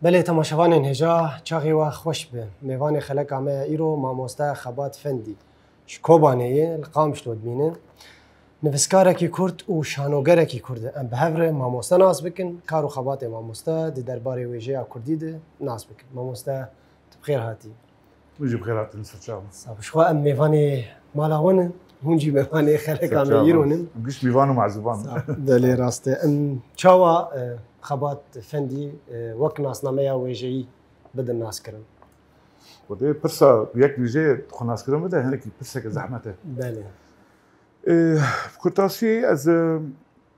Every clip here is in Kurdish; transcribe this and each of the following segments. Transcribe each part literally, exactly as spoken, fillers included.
Belê, temaşevanên hêja, çaxê we xweş be. Mêvanê xeleka me ya îro mamoste Xebat Fendî ji Kobanê ye, li Qamişlo dimîne. Nivîskarekî kurd û şanogerekî kurd e. Em bi hev re mamoste nas bikin, kar û xebatê mamoste di derbarê wêjeya kurdî de nas bikin. Mamoste, tu bi xêr hatî. Hûn jî bi xêr hatin, ser çavan. Sağ ol. Ji xwe em mêvanê mala we ne, hûn jî mêvanê xeleka me îro ne. Em giş mêvan û mezûban. Belê, rast e. Em çawa, e, Xebat Fendî, e, wek nasnameya wêjeyî bidin naskirin? Xwedê pirsa yek wêjeyê xwe naskirin bide, hinekî pirseke zehmet e. Belê. E, bi kurtasî ez, e,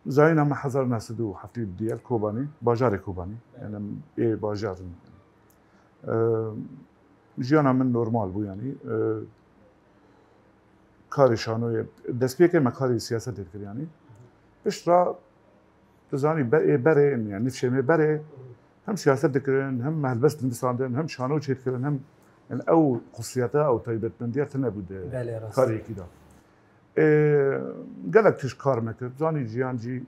zayîna me hezar neh sed û heftê û du li Kobanê, bajarê Kobanê. Yani em ê bajar in. E, jiyana min normal bû yani. E, karê şanoyê, destpêkê me karê siyasetê dikir yani. Pişt re, tu zanî, be-, ê berê, yani nifşê me berê, hem siyaset dikirin, hem helbest dinivîsandin, hem şano çêdikirin, hem yani ew xusiyete, ew taybetmendiya tune bû di Belê, rast. Karê yekî de. Ê, gelek tişt kar me kir. Zanî jiyan jî,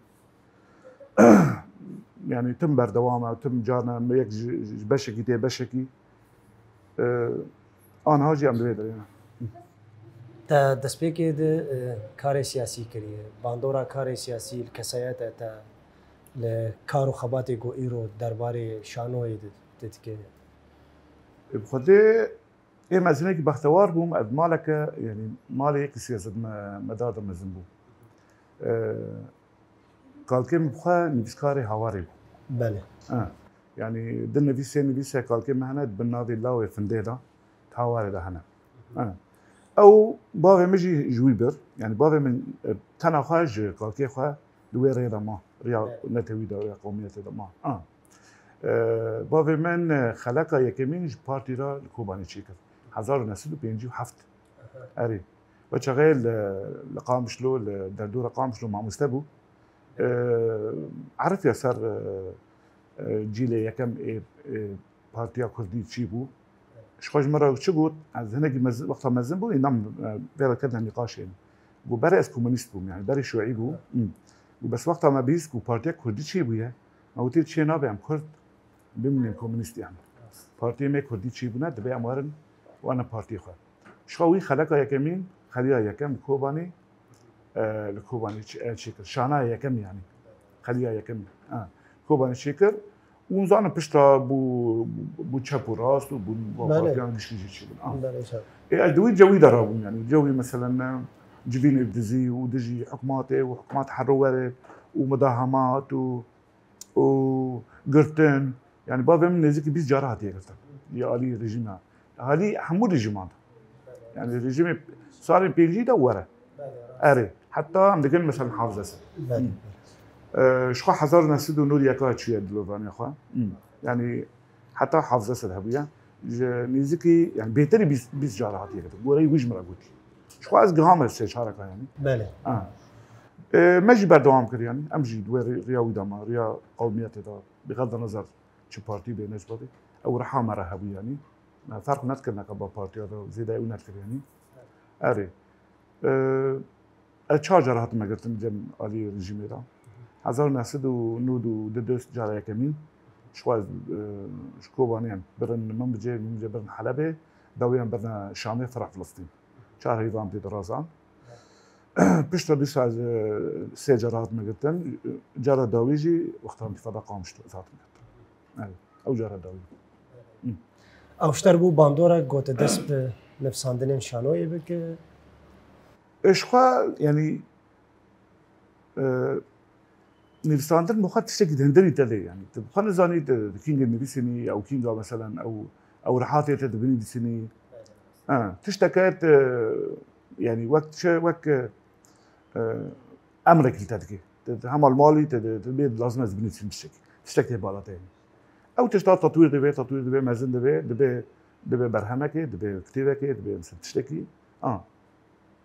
yani tim berdewam e, tim carna me yek ji, ji beşekî tê beşekî. Ê, anha jî em li vê derê ne. Te destpêkê de, e, karê siyasî kiriye. Bandora karê siyasî li kesayeta te, li kar û xebatê ku îro derbarê şanoyê de, de dike. Ê, bi Xwedê, ê, me ez hinekî bextewar bûm, ez maleke, yani malê yekî siyasetme-, medar de mezin bûm. E, Kalkê min bi xwe nivîskarê Hawarê bû. Belê. Ha. Yani di nivîsê nivîse kalkê me hene, di bin navê Lawê Findê de, di Hawarê de hene. Ha. Ew bavê min jî ji wî bir. Yani bavê min, e, tena xwe ji kalkê xwe di wê rê de ma. Riya Belê. Netewî de, riya qewmiyetê de ma. Ha. E, bavê min, e, xeleka yekemîn ji partî re li Kobanê çêkir. Hezar û neh sed û pêncî û heft. Aha. Erê. Ve çaxê li, li Qamişlo, li derdora Qamişlo mamoste bû. E, erifiya ser, e, e, cîlê yekem ê, ê Partiya Kurdî çî bû. Ji xwe ji min re çi got, ez hinekî mezin, wexta mezin bû, înan, e, vê re kedine nîqaşê. Got, berê ez komunîst bûm, yani berê şuî bû. Hmm. Got, bes wexta me bihîst ku Partiya Kurdî çî bûye, me gotî çê nabe em Kurd bimînin komunîst yani. Partiyê me Kurdî çî bûne, dibe em werin, wene partiyê xwe. Ji xwe wî xeleka yekemîn, xeliya yekem li Kobanê, e, li Kobanê çi-, e, çêkir. Şanaya yekem yani. Xeliya yekem, ha. Kobanê çêkir. Û zanin pişta bû, bû çep û rast û bûn Belê. Partiyan gişkî jî çêbûn. Ha. Belê, çep. Ê, ez di wî cewî de rabûm yani. Cewî meselen, e, civînê dizî û dijî hikmatê û hikmat herû were û mudahamat û û girtin. Yani bavê min nêzîkî bîst cara hatiye girtin. Ya alî rejîma. Alî hemû rejîman de. Yani rejîmê salên pêncî de were. Erê. Heta em dikin mesela hafze sed. Belê. Hı. Ee, ji xwe hezar neh sed û nod yeka çûye dilovaniya xwe. Hı. Yani heta hafze sed hebûye. Ji nêzîkî, yani bêtirî bîst, bîst cara hatiye girtin. Goreyî wî ji min re gotî. Ji xwe ez gihame sê çareka yani. Belê. Ha. E, me jî berdewam kir yani. Em jî di wê rê-, riya wî de ma, riya qewmiyetê de, bi xelda nezer çi partî bê, ne çi partî. Ew riha me re hebû yani. Me ferq nedikir neka ba partiya de, zêde ew nedikir yani. Erê. E, ez çar cara hatime girtin cem alî rejîmê de. Hezar neh sed û nod û du cara yekemîn. Ji xwe ez, e, ji Kobanê em birin Minbicê, Minbicê birin Helebê, dawî em birine Şamê, Fira Filistîn. Çar heyvan tê dirazan. Piştre dîsa ez, e, sê cara hatime girtin. Cara dawî jî wexta întîfada Qamişlo ez hatime girtin. Evet, ew cara dawî. Hı. Ew ji te re bû bandorek, got dest bi nivîsandinên şanoyê bike? E, ji xwe, yani, e, nivîsandin bi xwe tiştekî di hundirî te de, yani. Tu bi xwe nizanî, tu, tu kîngê nivîsînî, ew kînga, meselen, ew, ew rihatê te dibinivîsînî. Ha, tişteke te, yani, wek, şey, wek, e, e, emrekî te dike. Tu, tu hema li malî, tu, tu, tu bê lazim ez binivîsînim tiştekî. Tiştek tê bala te, yani. Ew tişta tetwîr dibe, tetwîr dibe, mezin dibe, dibe, dibe berhemekê, dibe kitêbekê, dibe, mesela, tiştekî. Ha.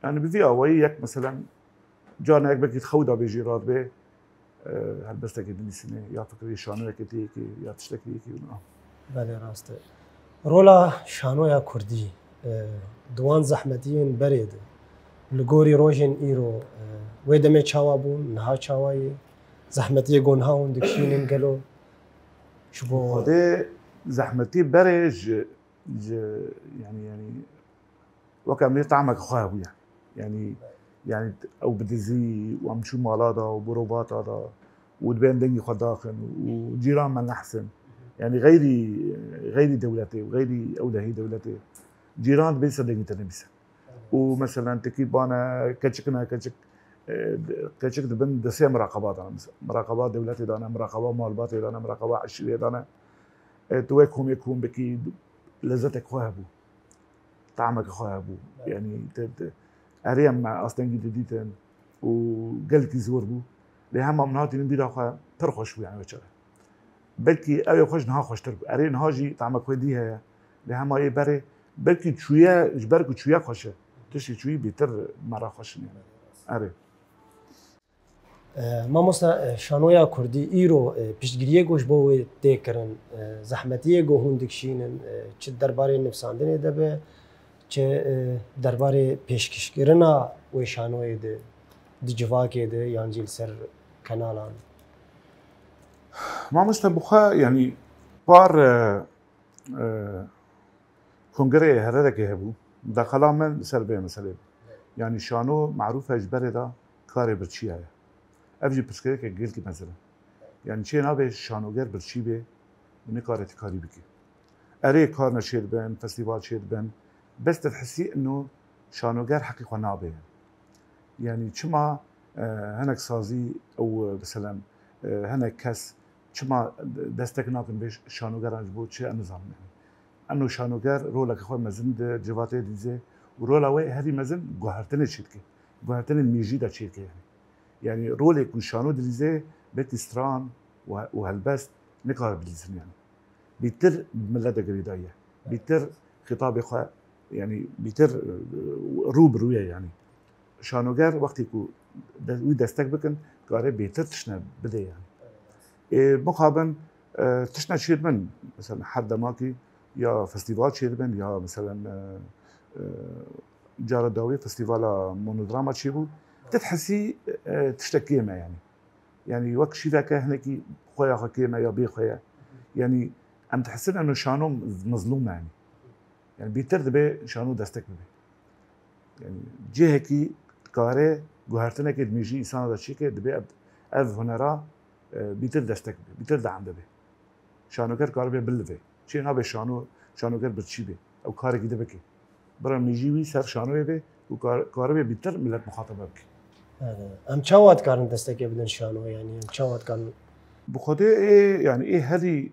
Yani bi vî awayî yek, meselen, carna yek belkî di xew de bê jî radibê, e, helbestekê dinivîsînê, ya fikrê şanoyekê tê yekê, ya tiştekê yekê wina. Belê, rast e. Rola şanoya kurdî, e, di wan zehmetiyên berê de, li gorî rojên îro, e, wê demê çawa bûn, niha çawa ye? Zehmetiyê ku niha hûn dikişînin gelo ji bo Xwedê Zehmetî berê ji, ji, yanî, yanî, weke em ê tamek xwe hebûye. Yanî, yanî ew bi dizî û em çû mala da û bi robata da û dibên dengî xwe daxin û cîran me nehsin. Yanî xeyrî, xeyrî dewletê û xeyrî ew dehî dewletê cîran dibên ser dengî te nebîse. Û meselen tekî bane keçik ne keçik, e, keçik dibin destê miraqeba dane. Miraqeba dewletê dane, miraqeba malbatê dane, miraqeba eşîrê dane. E, tu wek komê kom bikî, lezetek xwe hebû. Tamek xwe hebû. Yanî te, te, erê em astengî didîtin û gelkî zor bû. Lê hema min hatînin bîra xwe pir xweş bû, yanî wê çaxê. Belkî ew ê xweş niha xweştir bû. Erê niha jî tamek xwe dî heye. Lê hema yê berê belkî çûye, ji ber ku çûye xweş e. Tiştî çûyî bêtir me re xweş in, yanî. Erê. E, mamosta, e, şanoya kurdî îro, e, piştgiriyê ku ji bo wê tê kirin, e, zehmetiyê ku hûn dikişînin, e, çi derbarê nivsandinê de be, çi, e, derbarê pêşkişkirina wê şanoyê de, di civakê de, yan jî li ser kenalan. Mamoste, bi xwe, yanî, par, e, e, kongreyê Hererekê hebû. Mudaxala min li ser vê meselê bû. Yanî şano merûf e ji berê de karê birçî heye. Ev jî pirsgirêkek gelkî mezin e. Yanî çê nabe şanoger birçî bê û nikare ti karî bikî. Erê karne çêdibin, festîval çêdibin. Bes tu dihesî ino şanoger heqî xwe nabe. Yanî çima, e, hinek sazî ew, e, meselem, e, hinek kes çima destek nakin vê şanogeran ji bo çi em nizanin yanî. Eno şanoger roleke xwe mezin di civatê dîzê û rola wê herî mezin guhertinê çêdike. Guhertinên mêjî de çêdike yanî. Yanî rolê ku şano dilîzê belkî stran û, û helbest nikare bilîzin yanî. Bîtir bi milet de girêdayî ye. Bîtir xitabê xwe, yanî bîtir, e, rû bi rû ye yanî. Şanoger wextê ku de-, wî destek bikin, kare bêtir tiştine bide yanî. Ê, mixabin, e, tiştine çêdibin, mesela her demakî ya festîval çêdibin, ya mesela, e, e, cara dawî festîvala monodrama çêbû. Ti dihesî, e, tiştek kêm e yanî. Yanî wek şîveke hinekî xweya xwe kêm e ya bê xwe ye. Yanî em dihisin eno şano mizlûm e yanî. Yanî bîtir dibe şano destek bibe. Yanî cihekî dikare guhertinekê di mêjî însana de çêke, dibe ev, ev hunera, e, bîtir destek bibe, bîtir deam dibe. Şanoker karibe bilivê. Çê nabe şano, şanoker birçî be. Ew karekî de bike. Bira mêjî wî ser şanoyê be û kar-, karibe bîtir millet muxatebe bike. Evet. Em çawa dikarin destekê bidin şano? Yanî em çawa dikarin? Bi xwedê ê, yanî ê herî,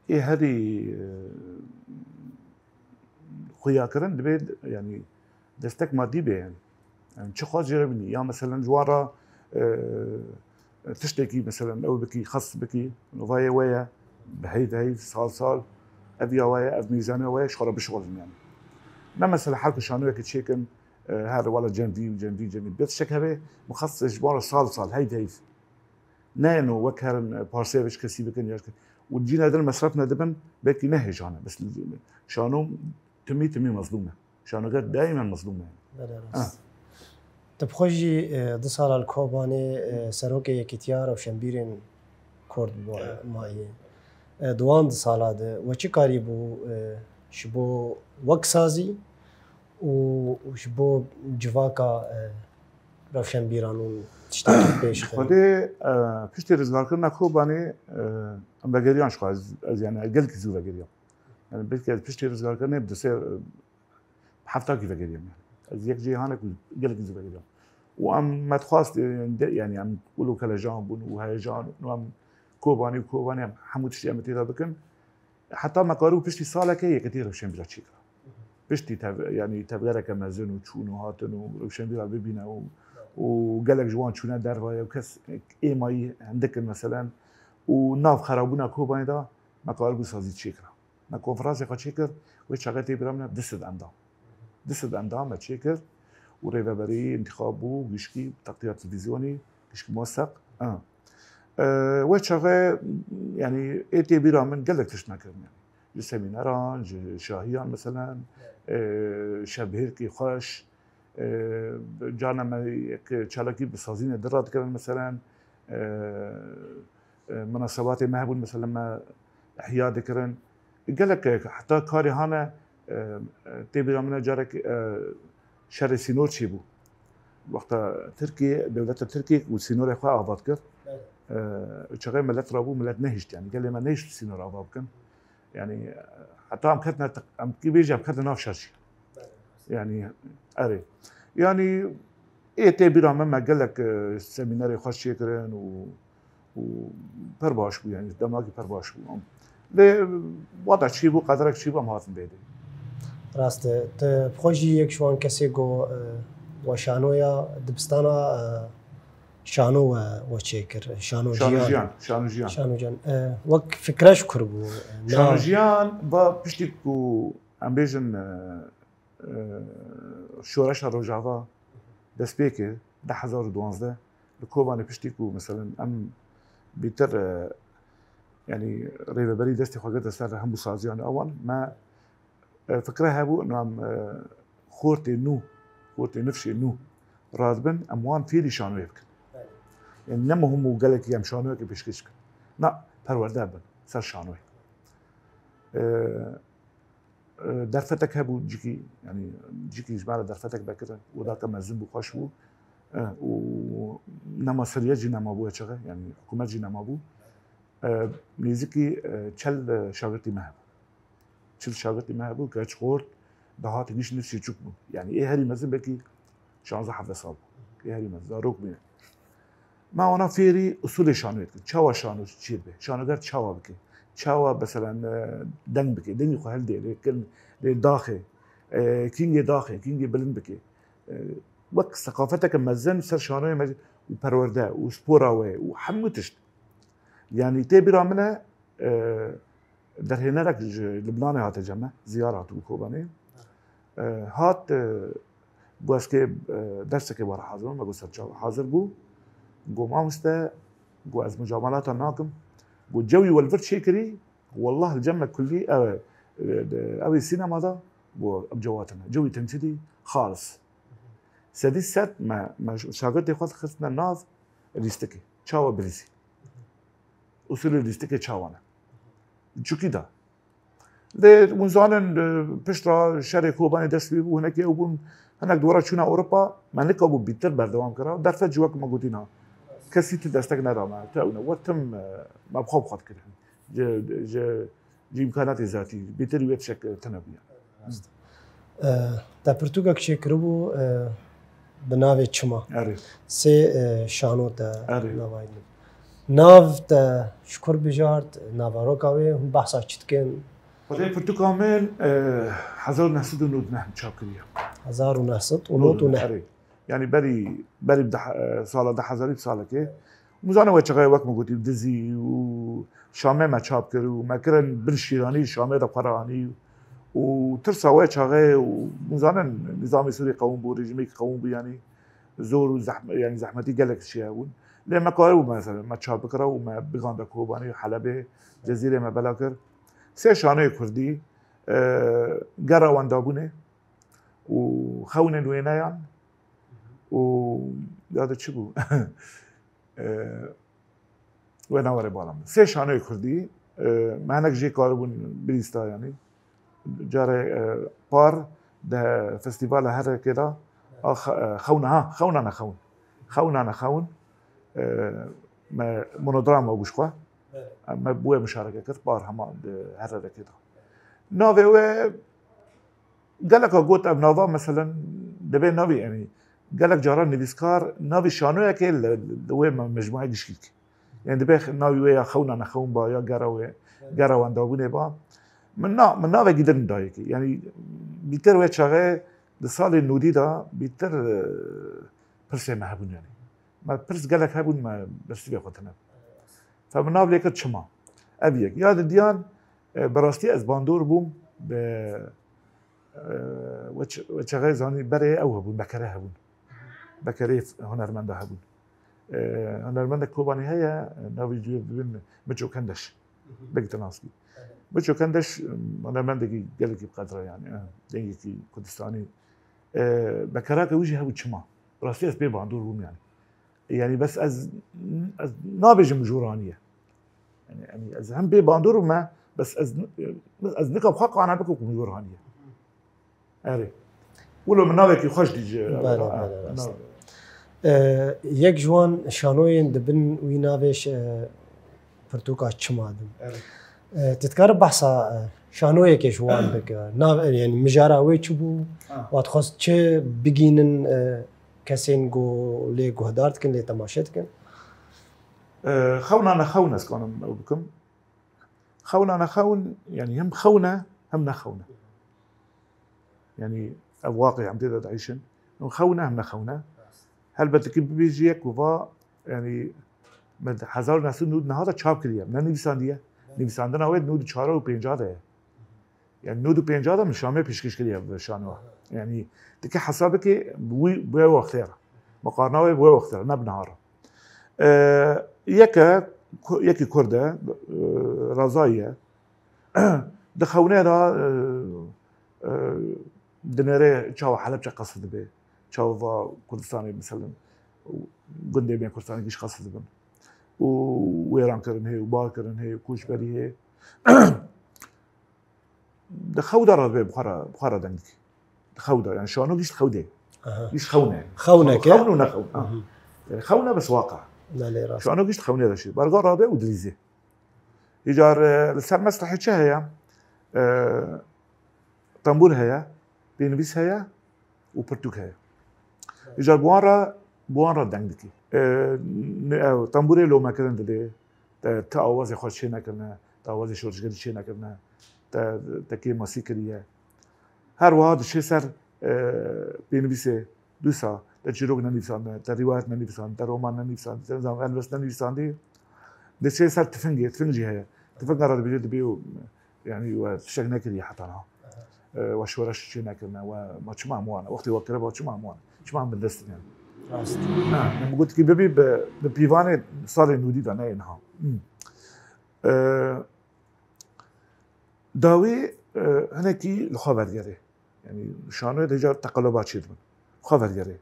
ê herî, e, xuya kirin dibe, yanî destek madî bê yanî. Yanî çi xwaz jê re bînî. Ya meselen ji wan re, e, tiştekî meselen ew bikî, xes bikî, nûvayê we ye, bi heyv heyv, sal sal, ev ya we ye, ev mîzanê we ye, ji xwe re bişixulin yanî. Ne mesela her ku şanoyekê çêkin, e, her wela cem vî û cem vî, cem vî. Bê tiştek hebe, mixas ji wan re sal sal, heyv heyv. Ne eno wek herin, e, parsê ve ji kesî bikin ya ji ke-, û cî ne din mesref ne dibin, belkî ne hêjan e. Bes şano timî timî mezlûm e. Şanoger daîmen mezlûm e. Belê, rast. Ha. Tu bi xwe jî, e, du sala li Kobanê, e, serokê Yekîtiya Rewşenbîrên Kurd bo-, Evet. mayî. E, di wan du sala de we çi karîbû, e, ji bo wek sazî û, û ji bo civaka, e, rewşenbîran û tiştekî pêş xin? Xwedê, e, piştî rizgarkirina Kobanê, e, em vegeriyan ji xwe, ez, ez yani gelkî zû vegeriyan. Yani belkî ez piştî rizgarkirinê bi du sê, e, heftakî vegeriyam yani. Ez yek cîhanek û gelekî zû vegeriyam. Û em me dixwast, e, de, yani em wilo kelejan bûn û heyecan û em Kobanî û Kobanî em hemû tiştî em ê têda bikin. Heta me karibû piştî salekê yeketî rewşenbîra çêkira. Piştî tev-, yani tevgereke mezin û çûn û hatin û rewşenbîra bibîne û, û gelek ji wan çûne derve ye û kes êmayî hindik in meselen û nav xerabûna Kobanê de me karibû sazî çêkira. Me konferansê xwe çêkir, wê çaxê tê bîra min e, du sed endam. Du sed endam me çêkir û rêveberî, întîxab bû, gişkî, teqdîra televîzyonî, gişkî moseq. Ha. E, wê çaxê, yani, ê tê bîra min gelek tişt me kirin, yani. Ji semîneran, ji şahiyan, meselen, e, şevbihêrkî xweş, e, carna me yek çalakî bi sazînê din radikirin, meselen, e, e, munasebatê me hebûn, meselen, me ihya dikirin. Gelek heta karê hane, e, e, tê bîra min e carek, e, şerê sînor çêbû. Wexta Tirkiyê, dewleta Tirkiyê û sînorê xwe ava dikir. Belê. E, çaxê millet rabû, millet nehişt, yani gelê me nehişt sînor ava bikin. Yani heta em ketine, em kî bêjî em ketine nav şer jî. Belê. Yani erê. Yani ê tê bîra me, me gelek, e, semînerê xweş çêkirin û û pir baş bû, yani demakî pir baş bû. Lê wada çî bû, qederek çî bû, em hatin bêdê. Rast e. Te bi xwe jî yek ji wan kesê got, e, we şanoya dibistana, e, şano we, we çêkir. Şano Şano Jiyan. Jiyan, Şano Jiyan. Şano Jiyan. E, wek fikre ji kur bû. E, na- Şano Jiyan va piştî ku em bêjin, e, e, şoreşa Rojava dest pê kir, du hezar û duwazdeh, li Kobanê piştî ku, meselen, em bîtir, e, yanî rêveberî destê xwe girte ser hemû saziyan ewan, me, e, fikre hebû, em, e, xortê nû, xortê nifşê nû radibin, em wan fêrî şanoyê bikin. Belê. Yanî ne muhim û gelekî em şanoyekê pêşkêş bikin. Na, perwerde bin, ser şanoyê. E, e, derfetek hebû, cikî, yanî cikî ji me re derfetek vekirin, odake mezin bû, xweş bû. E, û nema seriyet jî nema bû çaxê, yanî hikûmet jî nema bû. E, nêzîkî, e, çel, e, şagirtî me hebû. Çil şagirtî me hebû, keç xort, dahat gişt nifşê çûk bû. Yanî ê herî mezin belkî şanzdeh hevdeh sal bû. Ê herî mezin, zarok bû. Me wana fêrî usulê şanoyê dikin. Çawa şano çê dibe? Şanoger çawa bike? Çawa, meselen, e, deng bike? Dengê xwe hildê, lê kin, lê daxê, e, kîngê daxê, kîngê bilind bike. E, wek seqafeteke mezin ser şanoyê me û perwerde û spora wê û hemû tişt. Yanî tê bîra min e, e, derhênerek ji Libnanê hate cem me, Ziyar hatibû Kobanê. E, hat, e, got ez kê, e, dersekê were hazir bim, me got ser çav hazir bû. Got mamoste, got ez mucamelata nakim. Got cewî we li vir çêkirî, wallah li cem me kulî, ew e, e, ew ê sînema de, got em cewatine. Cewî tençidî, xalis. Sedî sed me, me şagirtê xwe dixistine nav lîstikê. Çawa bilîzî. Usulê lîstikê çawa ne? Çikî da. Lê hûn zanin, e, pişt re şerê Kobanê dest pê bû, hinekî ew bûn, hinek dwara çûna Ewropa, me nikabû bîtir berdewam kira. Derfet jî wek me gotî na. Kesî ti destek neda me. Te ew ne. We tim, e, me bi xwe bi xwe dikir. Ji, ji, ji îmkanatê zatî. Bîtir wê tişek tune bûye. Rast. E, te pirtûkek çêkiribû, e, bi navê Çima. Erê. Sê, e, şano te Erê. navayî min. Nav te ji kur bijart, navaroka wê, hûn behsa çi dikin? Xwedê pirtûka min, e, hezar û neh sed û nod û neh çap kiriye. Hezar û neh sed û nod û neh. Erê. Yanî berî, berî bi deh, e, sala du hezarî bi salekê. Hûn zanin wê çaxê wek min gotî dizî û Şamê me çap kir û me kirin bin şîranî Şamê de xwe re anî û tirsa wê çaxê û hûn zanin nîzamê Sûrî qewim bû, rejîmekî qewim bû, yanî zor û zehm-, yanî zehmetî gelek çiye bûn. Lê me karibû mesela me çap bikira û me biganda Kobanê û Helebê, Cezîrê me bela kir. Sê şanoyê kurdî, e, gera wendabûnê û xewnên wêneyan û ya de çi bû? E, wê nawerê bala min. Sê şanoyê kurdî, e, me hinek jê karibûn bilîsta, yanî. Carê, e, par di festîvala Herekê de, a xe-, e, xewna, ha, xewna ne xewn. Xewna ne xewn, e, me monodrama bû ji xwe. Evet. Me bi wê muşareke kir, par hema di Herekê de. Navê wê geleka got ev nava, meselen, divê navê, yanî, gelek caran nivîskar navê şanoyekê li, li wê me-, mecmuayê gişkî dike. Yanî, divê navê wê ya xewna nexewn ba, ya gera wê, gera wendabûnê ba. Min na-, min navekî din dayê kê. Yanî, bîtir wê çaxê di salê nodî de bîtir, e, pirsê me hebûn, yanî. Me pirs gelek hebûn, me bersîvê xwe tune. Fe min nav lê kir Çima. Ev yek. Ya didiyan, e, bi rastî ez bandor bûm bi, e, we ç-, we çaxê zanî berê ew hebûn, bekere hebûn. Bekerê f-, hunermenda hebûn. E, hunermendek Kobanê heye, e, navê wî dibin Miço Kendeş. Belkî te nas bî. Miço Kendeş, e, hunermendekî gelekî bi qedre, yanî, e, dengekî Kurdistanî. E, bekerake wî jî hebû Çima. Rastî ez pê bandor bûm, yanî. Yanî bes ez, ez nabêjim joraniye. Yanî, yanî ez hem bê bandor bûme, Bes ez, bes ez nika xwe qane bikim ku min ji wir haniye. Erê. Wilo min navekî xweş dî ji. Bele, bele, rast. Nav- Ee, yek ji wan şanoyên di bin wî navê ş- e, pirtûka Çima din. Erê. Ee, tu dikarî behsa e, şanoyekê ji wan bike? Nav, yani mijara wê çi bû? Ha. Wa dixwest çi bigînin e, kesên ku lê guhdar dikin, lê temaşe dikin? Ee, xewna ne xewna ez kanim ew bikim. Xewna ne xewn, yani hem xewn e, hem ne xewn e. Yani ev waqî em tê de dieyşin. Hem xewn e, hem ne xewn e. Helbet ki bibêjî yek ku va, yani me di hezar û neh sed û nod nehata çap kiriye. Ne nivîsandiye. Nivîsandina wê di nod û çar û pênc de ye. Yani nod û pênc de min Şamê pêşkêş kiriye bi şanoya. Yani dike hesabekê bi wî, bi wê wextê re. Muqarna wê bi wê wextê re, ne bi niha re. E, yeke, ku- yekî Kurd e, e, Razayî ye. Di xewnê de, e, e, dinêre çawa Helebçe qesir dibe, çawa va Kurdistanê, mesela, gundê bên Kurdistanê giş qesir dibin. Û wêran kirin hê, û bar kirin hê, û koçberî hê. Di xew de re dibe bi xwe re, bi xwe re deng dikî. Di xew de, yani şano giş di xew de. Aha. Giş xewn e. Xewneke. Xewn û ne xewn. Ha. Yani xewn e bes waqe. Belê, rast. Şano giş di xewnê de şî. Berga rabe û dilîzê. Îcar, e, li ser meslehê çi heye? E, tembûr heye, pênivîs heye û pirtûk heye. Îcar bi wan re, bi wan re deng dikî. E, ne- ew, tembûrê lomekirin didê, te, te awazê xwe çê nekirine, te awazê şorişgerî çê nekirine, te, te kêmasî kiriye. Her wiha diçê ser, e, pênivîsê, dûsa, te çîrok nenivîsandine, te rîwayet nenivîsandine, te roman nenivîsandine, te nizam helbest nenivîsandî. Diçê ser tifingê, tifing jî heye. Tifinga re dibêje dibê û, yani we tiştek nekiriye heta niha. E, we şoreş çê nekirine, we ma çima em wan e? Wextê we kiriba çima em wan e? Çima em bindest in yani? Rast. Ha, min gotikî bibî bi, bi pîvanê salê nûdî de, ne yê niha. Hmm. E, dawî, e, hinekî li xwe vergerê. Yani şanoyê de car teqeleba çê dibin. Xwe vergerê.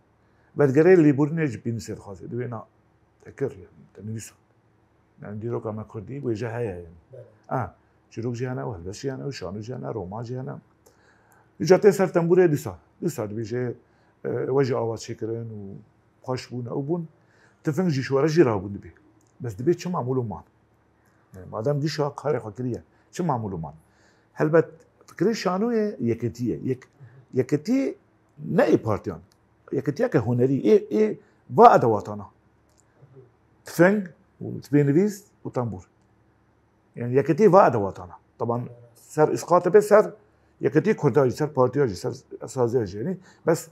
Vergerê lêborînê ji pênivîsê dixwaze. Dibê na te kir yani, te nivîsand. Yani dîroka me kurdî wêje heye yani. Bele. A, çîrok jî hene, û helbest jî hene, û şano jî hene, roman jî hene. Îca tê ser tembûrê dîsa. Dîsa dibêje, e, we jî awaz çêkirin û xweş bûn, ew bûn. Tifing jî şoreş jî rabûn dibê. Bes dibê çima mûl û man? Yani madem gişa karê xwe kiriye, çima mûl û man? Helbet fikrê şanoyê yeketî ye. Yek, yeketî ne ê partiyan. Yeketiyeke hunerî, ê, ê va edewatana. Tifeng û pênivîs û tembûr. Yani yeketî va edewatana. Taban ser îsqatê be ser yeketî kurda jî, ser partiya jî, ser saziya jî. Yani bes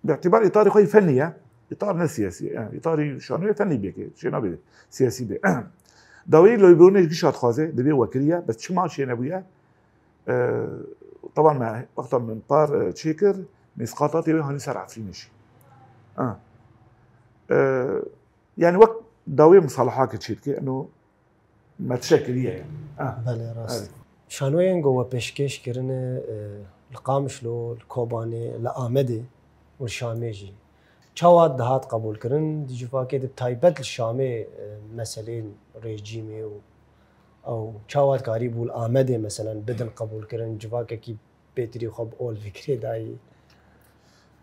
bi îtîbar îtarê xwe yî fenî ye. Îtar ne siyasî ye. Yani îtarî şanoyê fenî bê ke, çê nabê siyasî bê. Dawî lêborînê gişa dixwaze, dibê we kiriye, bes çima çê nebûye? E, taban me, wexta min par, e, çêkir, min îsqatatê wê hanî ser Efrînê jî. Ha. E, yani wek dawê misalahake çê dike, eno me tişek kiriye yani. Ha. Belê, rast. Evet. Şanoyên ku we pêşkêş kirine, e, li Qamişlo, li Kobanê, li Amedê û li Şamê jî. Çawa dihat qebûlkirin, di civakê de taybet li Şamê, e, meseleyên rejîmê û ew çawa dikarîbû li Amedê, meselen, bidin qebûlkirin, civakekî pêtirî xwe bi ol fikirê dayî?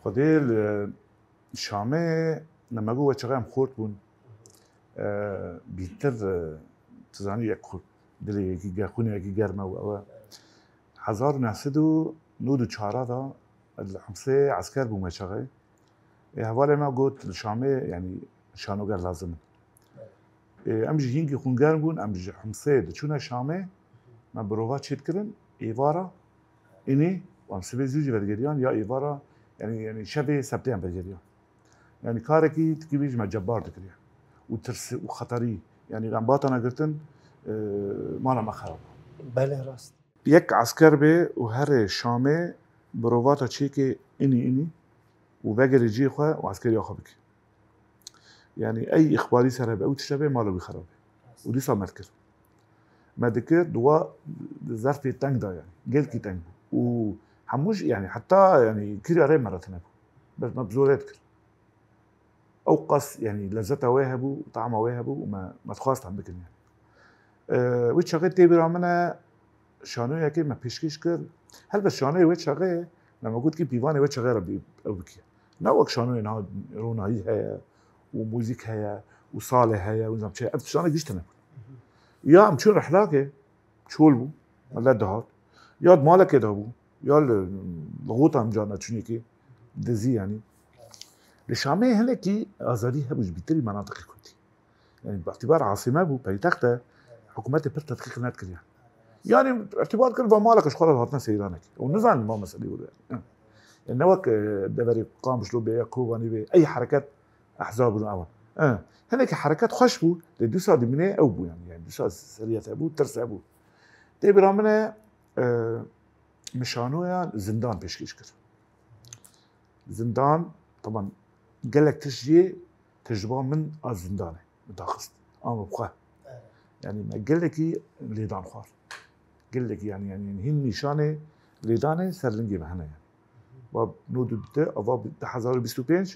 Xwedê li Şamê, ne me got we çaxa em xort bûn. E, bîtir, e, tu zanî yek xwe dilê yekî ger-, xwînê yekî germ e û ew e. Hezar û neh sed û nod û çar de li Himsê esker bûme çaxê. Ê hevalê me got li Şamê, yani şanoger lazim in. Ê, em jî hînkî xwîngerm bûn, em ji Himsê diçûne Şamê, me birova çêdikirin, êvara, înî, û em sibê zû jî vergeriyan, ya êvara, yani, yani şevê sebtê em vergeriyan. Yani karekî tikî bî ji me cebbar dikiriye. Û tirs û xeterî, yani em batana girtin, e, mala me xerab. Belê, rast. Yek esker bê û herê Şamê birovata çêkê înî, înî û vegerê cihê xwe û eskeriya xwe bike. Yani ey îxbalî ser hebe, ew tişt hebe, mala wî xerab be. Û dîsa me dikir. Me dikir, di wa zerfê teng de yani. Gelkî teng bû. Û hemû jî yani heta yani kiriya rê me re tune bû. Bes me bi zorê dikir. Ew qas yani lezzeta wê hebû, tama wê hebû û me, me dixwast em bikin yani. Ee, wî çaxê tê bîra min e, şanoyekê me pêşkêş kir. Helbet şanoyê wê çaxê me, me got kî pîvanê wê çaxê re bî-, ew bikiye. Ne wek şanoyê niha ronahî heye û muzîk heye û salê heye û nizam çi. Ev tiştane giştine. Ya em çûn rihlakê, çol bû, millet dihat. Ya di malekê de bû, ya li, li xota em carna çûnekê, dizî yanî. Li Şamê hinekî azadî hebû ji bîtirî menatiqê kurdî. Yani, bi îtibar asîme bû, paytext e, hikûmetê pir tedqîq nedikiriye. Yani, îtibar kir, va malek ji xwe re hatine seyranek. Û nizanin ma meselê wilo yani. Yani, ne wek, e, deverê Qamişlo bê ya Kobanî bê, ey hereket ehzab bûn ewan. E, hinekî hereket xweş bû, lê dîsa dimînê ew bû yani. Yani, dîsa seriyet hebû, tirs hebû. Tê bira min e, e, min şanoya Zindan pêşkêş kir. Zindan, teban, gelek tişt jê tecrüba min a zindanê min daxist. Ama bi xwe. Evet. Yani me gelekî lêdan xwar. Gelekî yani, yani, yani hîn nîşanê lêdanê ser lingê me hene yani. Va nod û du, ava du hezar û bîst û pênc,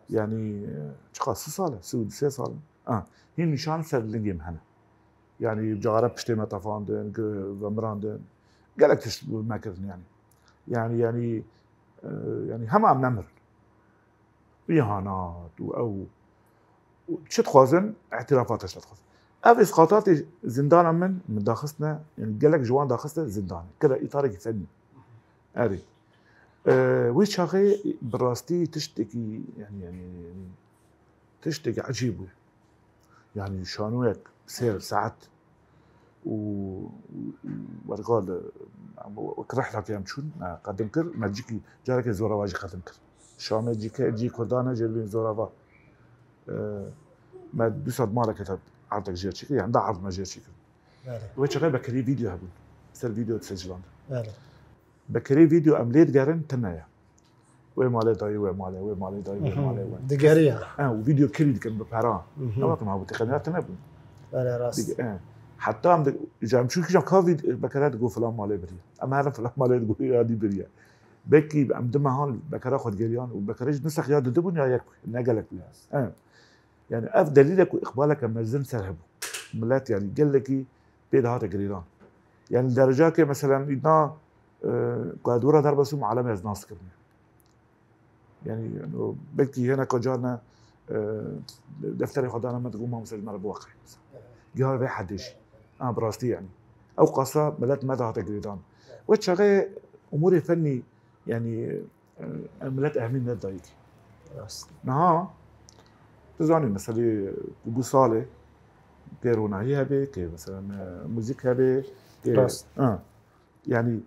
yani, e, çiqas sê sal e, sê û du sê sal e. Ha, hîn nîşan ser lingê me hene. Yani cara piştê me tefandin, ge-, vemirandin. Gelek tişt me kirin yani. Yani, yani, e, yani hema em nemirin. Îhanat û ew û çi dixwazin, îtirafat tişt dixwazin. Ev îsqatatê zindana min, min daxistine, yani gelek ji wan daxiste zindanê. Kire îtarekî fenî. Erê. E, wê çaxê bi rastî tiştekî, yani, yani, yani, tiştekî ecêb bû. Yani şanoyek sêr saet û, û, û wergal, em wek rihla ke em çûn, me qedim kir, me cîkî carekê zorava jî qedim kir. Şamê cîke, cî Kurdan e, jêrbîn zorava. E, me du sed maleke te erdek jêr çêkir, yani da erd me jêr çêkir. Belê. Wê çaxê bekerî vîdeo hebûn. Ser vîdeo disecilandin. Belê. Bekerê vîdeo em lê digerin tune ye. Wê malê dayî, wê malê, wê malê dayî, wê malê, wê. Digeriya. Ha, û vîdeo kirî dikin bi pera. Hı hı. Ne wextê ma bû, têxeneya tune bûn. Belê, rast. Dige-, e. Heta em di-, ji em çûn kîjan ka vîd-, bekere digo filan malê biriye. Em herin filan malê digo ya dî biriye. Belkî em di mehan bekera xwe digeriyan û bekere jî nusex ya didibûn ya yek bû, ne gelek bû. E. Yani ev delîlek û îqbaleke mezin ser hebû. Milet yani gelekî pê dihate girêdan. Yani li derecake mesela îdna, e, ku ez dûra derbasûm alem ez nas kirine. Yani, yani o belkî hineka carne, e, defterê xwe dane me digo ma mesela ji me re biweqe. Giha vê hedê jî. Ha, bi rastî yani. Ew qasa milet me dihate girêdan. Wê çaxê umûrê fennî yani, e, milet ehmî nedayî. Rast. Niha, tu zanî, meselê ku bû salê, kê ronahî hebe, kê, mesela, e, muzîk hebe, kê, rast. Ha. Yani,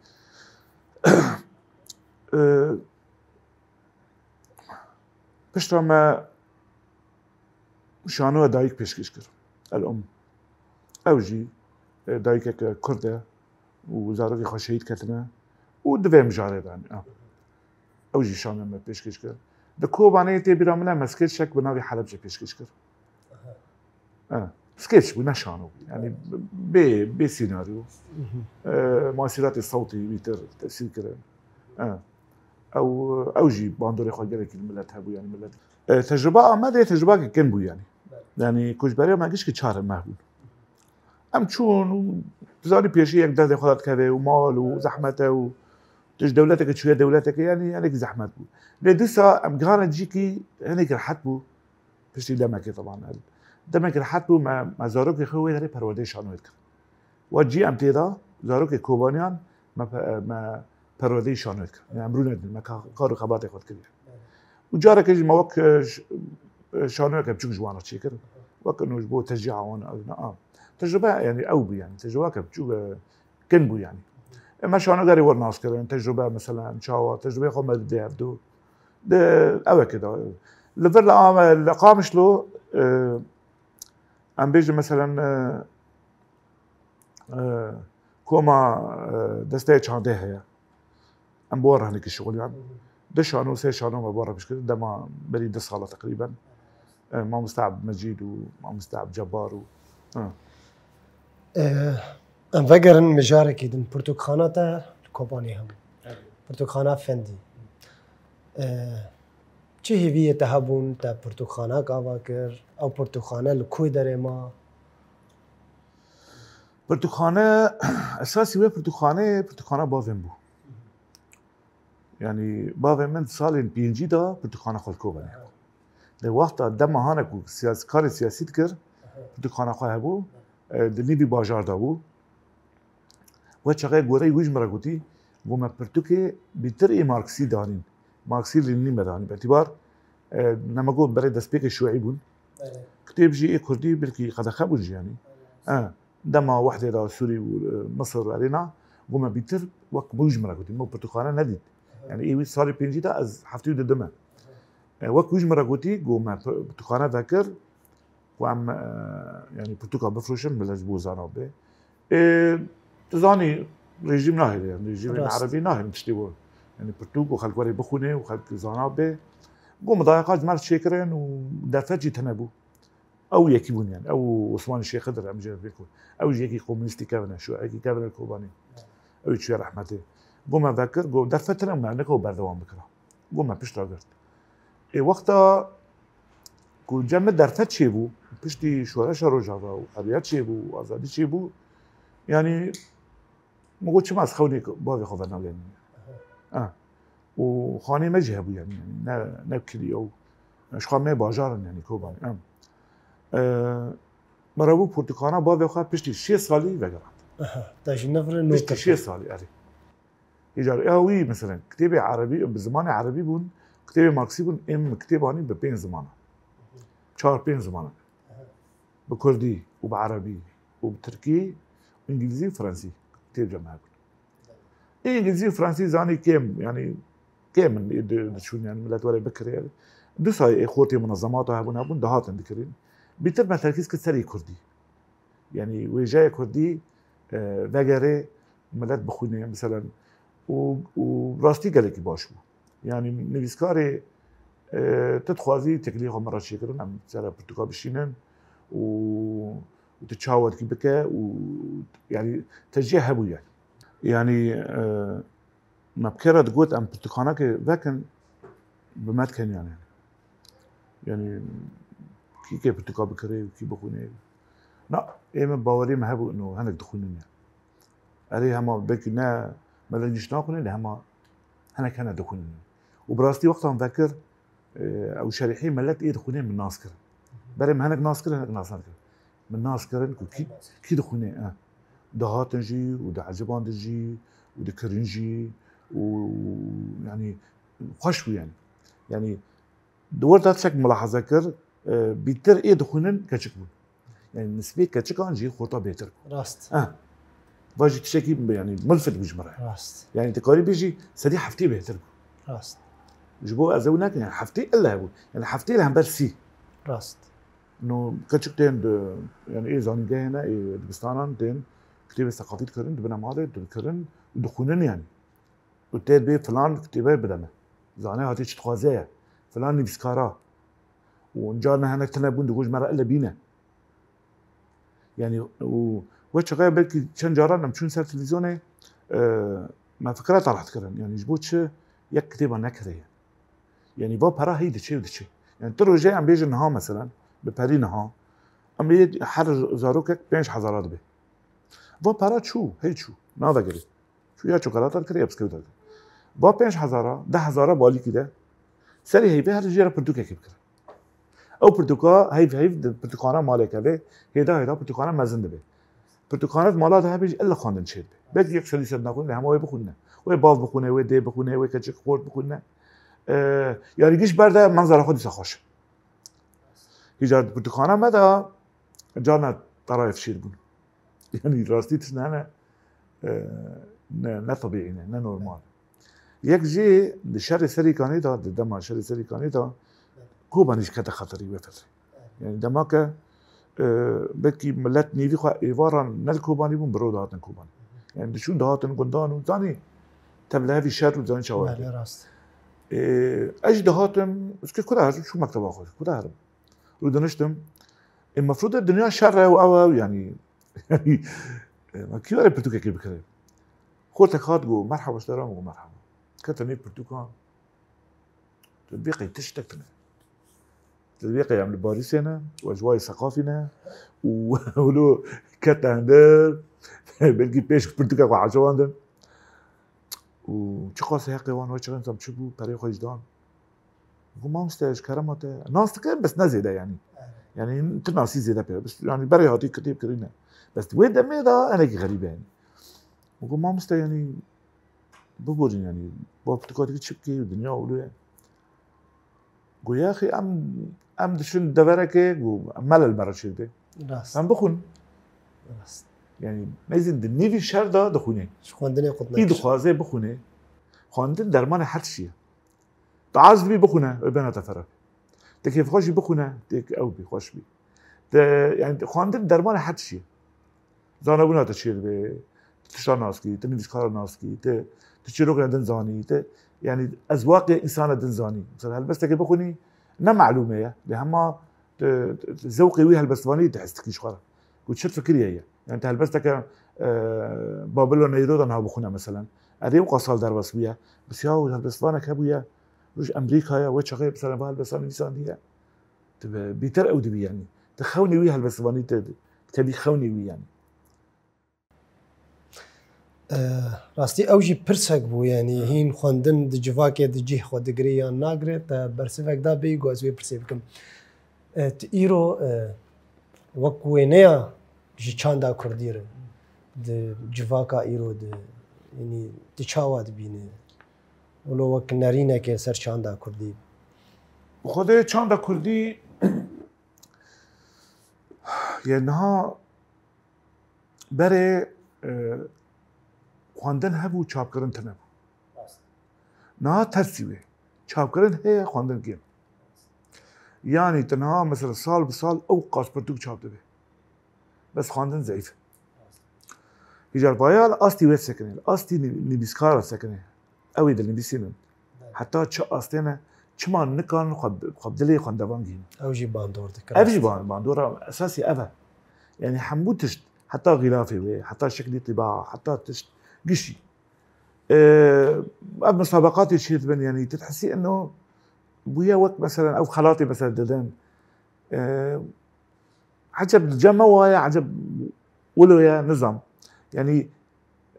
e, pişta me şanoya dayik pêşkêş kir. El Om. Ew jî, e, dayikeke Kurd e û zarokê xwe şehîd ketine û di vê mijarê de ne. Ew jî şanoya me pêşkêş kir. Di Kobanê tê bîra min e me sketçek bi navê Helebce pêşkêş kir. Aha. E, sketch bû, ne şano bû. Yani bê, bê senaryo. Mhm. E, masîratê sewtî wî tir tesîr kirin. E, ew, ew jî bandorê xwe gelekî li milet hebû, yani milet. E, tecrüba Amedê tecrübake kin bû yani. Yani koçberiya me gişkî çar meh bûn. Em çûn û tu zanî pêşî yek derdê xwe de dikeve û mal û zehmet e û tu ji dewleteke çûye dewleteke, yani, yani zehmet bû. Lê dîsa em gihane cîkî hinek rehet bû. Piştî demekê teban. Demekê rehet bû me, me zarokê xwe wê derê perwerdeyê şanoyê dikir. Wa cî em tê de zarokê Kobaniyan me pe-, me perwerdeyê şanoyê dikir. Yani em rûnedin, me ka-, kar û xebatê xwe dikiriye. Û careke jî me wek, e, ş-, e, şanoyeke biçûk ji wan re çêkir. Wek ino ji bo teşcîa wan, ew ne, a. Tecrube, yani ew bû yani. Tecrubeke biçûk, e, kin bû yani. E, me şanogerê wer nas kirin, tecrube mesela çawa, tecrubeyê xwe me didê hevdu. De, ew eke de. Li vir li Ame-, li Qamişlo, e, em bêjin mesela, e, e, koma, e, desteya çandê heye. Em bi wan re hinekî şixuliyan. Hı hı. Du şano, sê şano me bi wan re pêş kir. Dema berî du sala teqrîben. E, Mamoste Abdülmecîd û Mamoste Abdülcebbar û, ha. E, em vegerin mijarekî din. Pirtûkxana te li Kobanê hebû. Evet. Pirtûkxana Fendî. E, çi hêviyê te hebûn, te pirtûkxanak ava kir? Ew pirtûkxane li ku derê ma? Pirtûkxane, esasî wê pirtûkxaneyê, pirtûkxana bavên bû. Yanî bavê min salên pêncî de pirtûkxana xwe li Kobanê hebû. Lê wexta dema hane ku siyas-, karê siyasî dikir, pirtûkxana xwe hebû, e, di nîvî bajar de bû. We çaxê goreyê wî ji min re gotî, got me pirtûkê bîtir ê Marksî danîn. Marksî Lenînî me danî. Betîbar, e, ne me got berê destpêkê şuî bûn. Belê. Kitêb jî ê kurdî belkî qedexe bûn jî yanî. Belê. E, dema wehdê de Sûrî û, e, Misir û erê na, got me bîtir wek wî ji min re gotî. Me pirtûkxane nedît. Aha. Yanî ê wî salê pêncî de ez heftê û du de me. Aha. E, wek wî ji min re gotî, got me pi-, pirtûkxane vekir. Ku em, e, yanî pirtûka bifroşin, millet ji bo zana bê. Ê, tu zanî, rejîm nahêle, yanî rejîmên Rast. Erebî nahêlin tiştê bo. Yanî pirtûk û xelk werê bixwîne û xelk zana bê. Got me dayeqa ji me re çêkirin û derfet jî tune bû. Ew yekî bûn yanî. Ew û Osmanî Şêxidir, em jê vê ku. Ew jî yekî komunîstî kevine, şuîkî kevine Kobanî. Ew çûye rehmetê. Got me vekir, got derfet tune me, neke berdewam bikira. Got me pişt re girt. Ê wexta ku cem min derfet çêbû, piştî şoreşa Rojava û heriyet çêbû û azadî çêbû, yanî min got çima ez xewnê bavê xwe venagenim. Ha. Û xanê me jî hebû yanî, yanî ne, ne kilî ew. Ji xwe me bajar in yanî Kobanê. Em. E, me re bû pirtûkxana bavê xwe piştî şêst salî vegerand. Aha, te jî nivre nû Piştî kir. Şêst salî, erê. Îcar ya wî, mesela, kitêbê erebî, bi zimanê erebî bûn, kitêbê Marksî bûn, êm kitêbanî bi pênc ziman e. Çar pênc ziman e. Bi kurdî û bi erebî û bi tirkî, îngilîzî û fransî kitêb cem hebûn. Ê îngilîzî û fransî zanî kêm, yanî kêm in, ê di-, diçûn, yanî millet were bikirê. Du sayê ê xortê munezemata hebûn, hebûn, dihatin dikirin. Bîtir me terkîz kir serê kurdî. Yanî wêjeyê kurdî, e, vegerê, millet bixwîne, meselen, û, û rastî gelekî baş bû. Yanî nivîskarê, e, tu dixwazî têkiliyê xwe min re çêkirin, em sere pirtûka bişînin û, û tu çawa dikî bike û, yanî, tecrî hebû yanî. Yanî, e, me bi kê re digot em pirtûkxanekê vekin, bi me dikeniyane. Yanî kî kê pirtûka bikirê û kî bixwînê. Na, ê min bawerî me hebû ino hinek dixwînin ya. Erê hema belkî ne, me dengîş naxwîne, lê hema hinek hene dixwînin. Û bi rastî wextan vekir, e, ew şerîhî millet ê dixwîne min nas kirin. Berê min hinek nas kirin, hinek nas nekirin. Min nas kirin ku kî, kî dixwîne, e. Dihatin jî û diecibandin jî û dikirin jî û, yanî, xweş bû yanî. Yanî, di wir de tiştek milahaze kir, e, bîtir ê dixwînin keçik bûn. Yanî, nisbê keçikan jî xorta bêtir bû. Rast. Ha. Va jî tiştekî, yanî, milfit bû ji min re. Rast. Yanî, dikarî bêjî sedî heftê bêtir bû. Rast. Ji bo ez ew nekin, yanî, heftê ille hebû. Yanî, heftê li hember sî. Rast. No, keçik tên di, yanî, ê zanîngehê ne, ê dibistanan tên, kitêbê seqafî dikirin, dibine malê, dikirin, dixwînin yanî. Û tê dibê filan kitêbe bide me. Zane hatî çi dixwaze ye. Filan nivîskara. Û carna hinek tune bûn, digot ji me re ele bîne. Yanî, û we çaxê belkî çend caran em çûn ser televîzyonê, e, me fikra telih dikirin. Yanî ji bo çi yek kitêba nekirê ye? Yanî va pera hey diçê û diçê. Yanî tu rojê em bêjin niha meselen, bi perî niha, em ê her zarokek pênc hezara dibe. Va pera çû, hey çû, navegirê. Çû ya çokolata dikir ya biskewîta dikir. Va pênc hezara, deh hezara balîkî de, serê heyvê her jê re pirtûkekê bikir. Ew pirtûka heyv heyv di pirtûkxana malê keve, hêda hêda pirtûkxana mezin dibe. Pirtûkxane di mala de hebe jî ille xwendin çêdibe. Belkî yek sedî sed naxwîne, lê hema wê bixwîne. Wê bav bixwîne, wê dê bixwîne, wê keçik xort bixwîne. E, yanî giş berde menzera xwe dîsa xweş e. Hîcar di pirtûkxana me de carna terayê fişêr bûn. Yanî rastî tişt hene, e, ne, ne tebîî ne, ne normal. Yek jî di şerê Serîkanê de, di dema şerê Serîkanê de, Kobanî jî kete xeterî wê fetrê. Yanî dema ke, e, belkî millet nêvî xwe êvaran ne li Kobanî bûn, bi ro dihatin Kobanî. Yanî diçûn dihatin gundan û zanî tevlihevî şer û zanî çawa. Belê, rast. E, ez jî dihatim, ez kê ku de herim, çû mekteba xwe, ku de herim. Rûdiniştim. Ê, mefrûd e dinya şer e û ew, ew, yanî, yanî, e, me kî were pirtûkekê bikire? Xortek hat got, "Merhaba, ji te re," min got, "Merhaba." Kete nê pirtûkan. Tu vê qey tiştek tune. Tu vê qey em li Parîsê ne, we ji wayê seqafî ne, û wilo kete hindir, Belkî pêş pirtûkek xwe hecewandin. Û çiqas heqê wan we çiqas çi bû, perê xwe jî dan. Got, "Mamoste, ji kerema te." Nas dikirin, bes ne zêde, yanî. Evet. Yanî, tu nasî zêde pê. Bes, yanî, berê hatî kitêb kirîne. Bes, wê demê de enekî xerîb e, yanî. Got, "Mamoste, yanî, biborîn, yanî, ba pirtûka dikî çi bikî, dinya û lê." Got, "Yaxî, em, em diçin deverekê, got, em melel me re çêdibe. Rast. Em bixwin." Rast. Yanî, meyzin di nîvî şer de dixwînê. Ji xwendinê qut Î nekir. Dixwaze bixwînê. Xwendin dermanê her tişî ye. Tu aciz dibî bixwîne, ew bêhna te feraq. Tu kêfxweş î bixwîne, têk ew bî, xweş bî. Tu, yanî, xwendin dermanê her tişî ye. Zanebûna te çêdibe, tu tişta nas kî, tu nivîskara nas kî, tu, tu çîrokên din zanî, tu, yanî, ezwaqê însana din zanî. Mesela helbestekê bixwînî, ne melûme ye, lê hema tu, tu, tu zewqê wî helbestvanî tu his dikî ji xwe re. Ku çi fikirî heye. Yanî te helbesteke, e, Babilo Neyro de niha bixwîne, meselen. Erê, wisa sal derbas bûye. Bes ya helbestvanek hebûye, ji Emerîka ye, wê çaxê, meselen, va helbestvanê nivîsandiye. Tu bi-, bîtir ew dibî, yanî. Tu xewnî wî helbestvanî, tu, tu dikevî xewnî wî, yanî. E, rastî ew jî pirsek bû, yanî hîn xwendin di civakê di cih xwe digire yan nagire, te bersivek da bêyî, got ez wê pirsê bikim. E, tu îro, e, wek wêneya ji çanda kurdî re, di civaka îro de, yanî tu çawa dibîne? Wilo wek nerîneke ser çanda kurdî. Bi xwedê çanda kurdî yê niha berê, e, xwendin hebû, çapkirin tune bû. Rast. Niha tersî wê. Çapkirin heye, xwendin kêm. Yanî tu niha mesela sal bi sal ew qas pirtûk çap dibe. Bes xwendin zeyîf. Îcar vaya li astî wê sekine, li astî nî-, nivîskara sekine. Ew ê dinivîsînin. Heta çi astê ne, çima nikarin xwe, xwe bi dilê xwendevan gihînin. Ew jî bandor dike. Ev jî ban-, bandora esasî ev e. Yanî hemû tişt, heta xîlafê wê, heta şeklî tîba, heta tişt gişî. Ee, ev musabeqatê çê dibin, yanî tu dihesî eno bûye wek, meselen, ew xelatê, meselen, didin. Ee, eceb li cem me waye, eceb wilo ye, nizam. Yanî,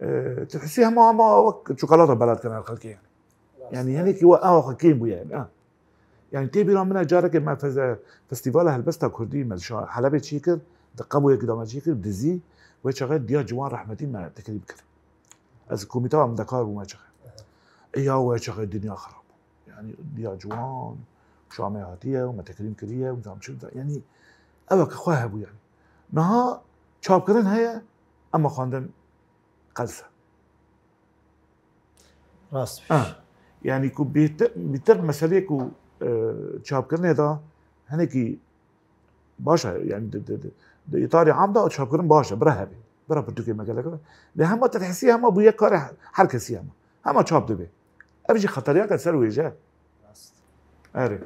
e, tu dihesî hema, hema wek çikolata bela dikin her xelkê, yanî. Yanî, hinekî we, ewa xwe kêm bûye, yanî, ha. Yanî, tê bîra min e, carekê me feze-, festîvala helbesta kurdî me li şa-, Helebê çêkir, di qeboyekî de me çêkir, dizî, wê çaxê diya ciwan rehmetî me teklîf kir. Ez komîta em dekar bûme çaxê. Ya wê çaxê dinya xerab bû. Yanî diya ciwan, Şamê hatiye û me tekrîm kiriye û zam çi, yanî ew weke xwe hebû yanî. Niha çapkirin heye, ema xwendin qels e. Rast. Ha. Yanî ku bêtir, bêtir meseleyê ku, e, çapkirinê de hinekî baş e, yanî di, di, di, di îtarê am de çapkirin baş e, bira hebe. Bira pirtûkê me gelek be. Lê hema te dihesî hema bûye karê her kesî hema. Hema çap dibe. Ev jî xeteriyeke ser wêje. Rast. Erê.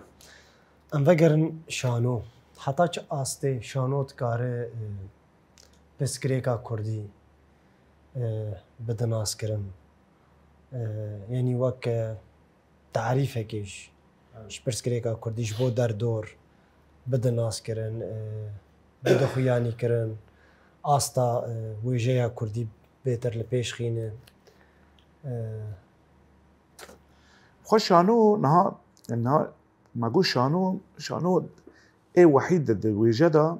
Em vegerin şano. Heta çi astê şano dikare, e, pirsgirêka kurdî, e, bide naskirin? E, yanî wek, e, tarîfekê ji, ji pirsgirêka kurdî ji bo derdor bide naskirin, e, bide xuyanîkirin, asta, e, wêjeya kurdî bêtir li pêş xîne. E, Xwe şano niha, niha me got şano, şano ê wehîd di, di wêje de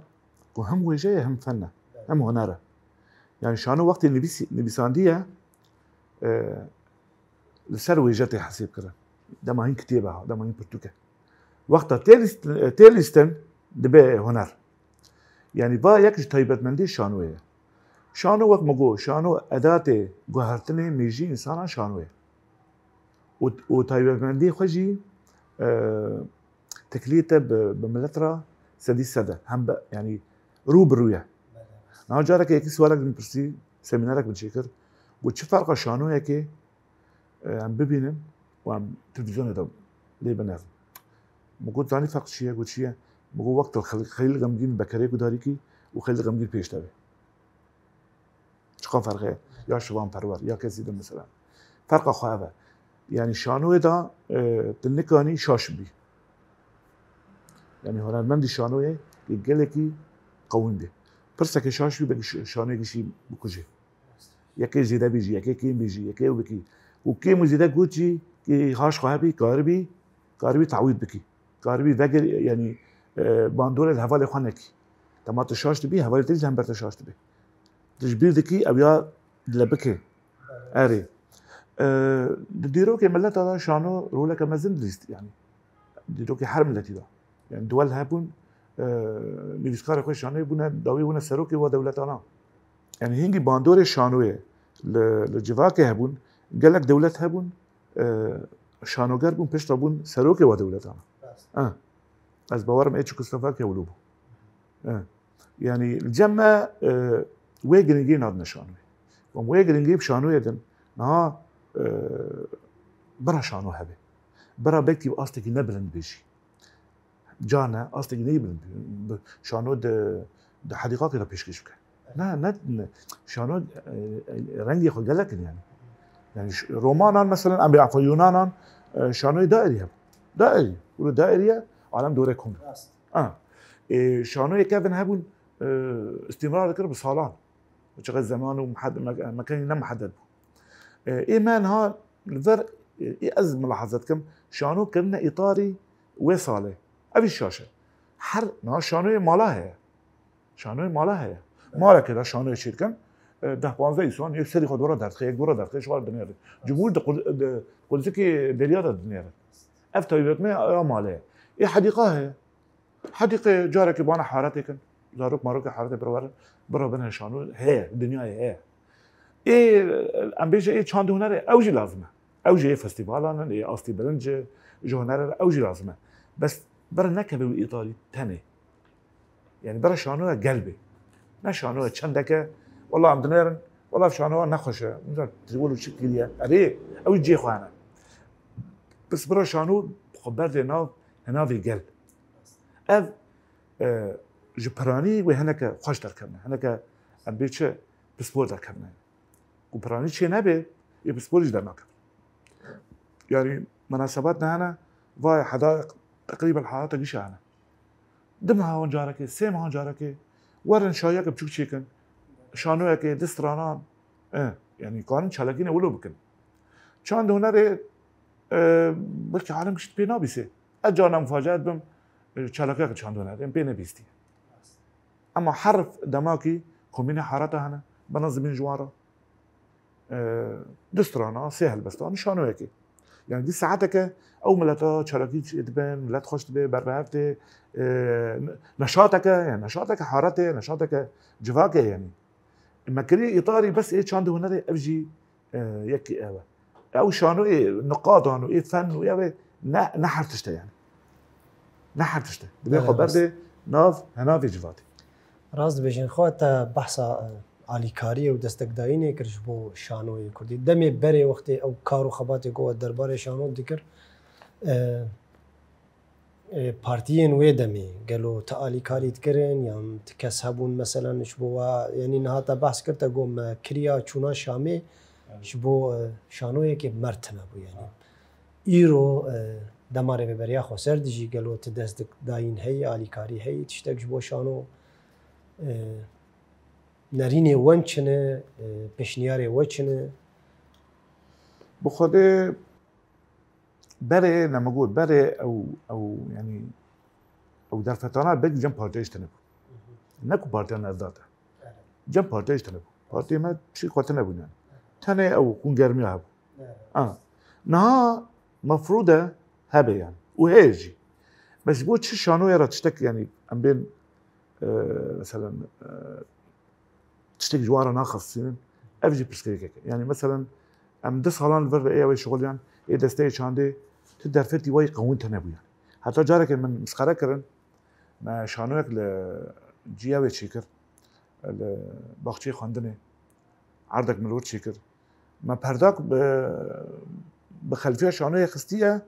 ku him wêje ye, him fen e, him huner e. Yanî şano wextê nivîsî-, nivîsandiye, e, li ser wêje tê hesêb kirin. Dema hîn kitêbe ha, dema hîn pirtûk e. Wexta tê lîst-, tê lîstin dibe huner. Yanî va yek ji taybetmendî şanoyê ye. Şano wek min got, şano edatê guhertinê mêjî însana şano ye. Û, û taybetmendî xwe jî, e, teklî te bi, bi milet re sedî sed e. Hem bi, yanî rû bi rû ye. Niha careke yekî sualek min pirsî, semînerek min çêkir. Got, çi ferqa şanoyekê, e, em bibînin û em televîzyonê de lê binevin? Min got, zanî ferq çi ye? Got, çi ye? Min got, wek tu xel-, xeyl xemgîn bekerê gudarîkî û xeyl xemgîn pêş de bê. Çiqan ferqe ye? Ya şivan perwer, ya kesî din mesela. Ferqa xwe ev e. Yanî şanoyê de, e, tu nikanî şaş bî. Yanî hunermendî şanoyê yê gelekî qewîm bî. Pirsekê şaş bî, belkî ş-, şanoyê gişî bikujê. Yekê zêde bêjî, yekê kêm bêjî, yekê ew bikî. Û kêm û zêde got jî, kê haş xwe hebî, karibî, karibî tawîd bikî. Karibî vegir, yanî, e, bandorê li hevalê xwe nekî. Dema tu şaş dibî, hevalê te jî li hember te şaş dibe. Tu ji bîr dikî, ew ya dile bike. Erê. E, di dîrokê mileta de şano roleke mezin dilîst, yanî. Dîrokê her miletî de. Yanî duel hebûn, e, nivîskarê xwe şanoyê bûne, dawî bûne serokê wa dewletana. Yanî hingî bandorê şanoyê li, li civakê hebûn, gelek dewlet hebûn, e, şanoger bûn, piştre bûn serokê wa dewletana. Rast. E, ez bawerim ê Çekoslovakya wilo bû. E, yanî li cem me, e, wê giringî nadine şanoyê. Em wê giringî bi şanoyê din, niha, e, bira şano hebe. Bira belkî bi astekî ne bilind bê jî. Ca ne, astekî neyê bilind bê. Bi şano di, di hedîqakê de pêşkêş bike. Ne, ne, ne. Şano, e, e, rengê xwe gelek in yani. Yani ş-, romanan mesela, em bê afa Yunanan, e, şanoyê dairî hebû. Dairî. Wilo dairî ye, alem dore kum. Rast. Ha. E, şanoyê kevin hebûn, e, îstîmrar dikir bi salan. Çiqas zeman û muhed-, me-, mekanî ne muhedded bû. E, ê me niha li vir, e, ê ez milahaza dikim, şano kirine îtarî wê salê. Ev jî şaş e. Her niha şanoyê mala heye. Şanoyê mala heye. Malekê de şanoyê çêdikin, e, deh panzdeh îson, yek serî xwe dora derdixe, yek dora derdixe, ji xwe dinêre. Cumhur di qul-, di qulzikê derya de dinêre. Ev taybetmê ya malê ye. Ê hedîqa heye. Hedîqê carekê bana haretê kin. Zarok marokê haretê bira werin, bira bine şano heye, dinyayê heye. Ê, em bêje ê çand û hunerê, ew jî lazim e. Ew jî ê festîvalan in, ê astî bilind ji, ji hunerê re, ew jî lazim e. Bes bira nekeve wî îtalî tenê. Yani bira şanoya gel bê. Ne şanoya çendeke, wela em dinêrin, wela şanoya nexweş e. Min trîwil û çi kiriye. Erê, ew cihê xwe hene. Bes bira şano xwe berdê nav, henavê gel. Ev, e, ji piranî wê hineke xweş derkevne. Hineke em bê çi pispor derkevne. Ku piranî çê nebe, yê pispor jî dernakeve. Yani menasebat ne hene, vay hedaiq teqrîben hayata gişa hene. Du mehan carekê, sê mehan carekê, werin şayiyeke biçûk çêkin. Şanoyekê, du stranan, e, yani karin çalakîne wilo bikin. Çand û hunerê, e, belkî alem gişt pê nabîsê. Ez carna mufaceet bim, e, çalakiyeke çand û hunerê, em pê nebîstî. Ema her demakî komîne harata hene, bina zimîn ji wan re. E, du strana, sê helbestan, şanoyekê. Yani di saeteke ew mileta çalakî çê dibin, milet xweş dibe, ber bi hev tê, e, neşateke, yani neşateke haretê, neşateke civakê yani. Me kirî îtarî bes ê çand û hunerê ev jî, e, yekî ev e. Ew şanoyê niqadan û ê fen û ev ê ne, ne her tişt e yani. Ne her tişt e. Dibê Belê, xwe rast. Berdê nav, henavê civatê. Rast dibêjin, xwe te behsa, e, alîkariyê û destekdayînê kir ji bo şanoyê kurdî. Demê berê wextê ew kar û xebatê ku we derbarê şano dikir, e, e, partiyên wê demê gelo ti alîkarî dikirin yan ti kes hebûn meselen ji bo we, yanî niha te behs kir, te got me kiriya çûna Şamê Evet. ji bo, e, şanoyekê mer tune bû yanî. Evet. Îro, e, dema rêveberiya xweser dijî gelo ti dest dik-, dayîn heyî, alîkarî heyî, tiştek ji bo şano, e, nerînê wen çi ne, e, pêşniyarê we çi ne? Bi xwedê berê ne min got, berê ew, ew, yanî, ew derfetana belkî cem partiya jî tune bû. Ne ku partiya navdar e. Cem partiya jî tune bû. Partiyê me piştî xwe tune bûn yani. Tenê ew xûngermiya hebû. Ha. Niha mefrûd e hebe yani. Û heye jî. Bes ji bo çi şanoya re tiştek yani em bên, e, meselen, e, tiştek ji wan re naxisînin, ev jî pirsgirêkek e. Yani meselen em du salan li vir de ê ew ê şixuliyan, ê desteyê çandê tu derfetî wayî qewîn tune bû yani. Heta carekê min misxere kirin, me şanoyek li ciyawê çêkir, li baxçeyê xwendinê, erdek min li wir çêkir. Me perdak bi, bi xelfiya şanoyê xistiye,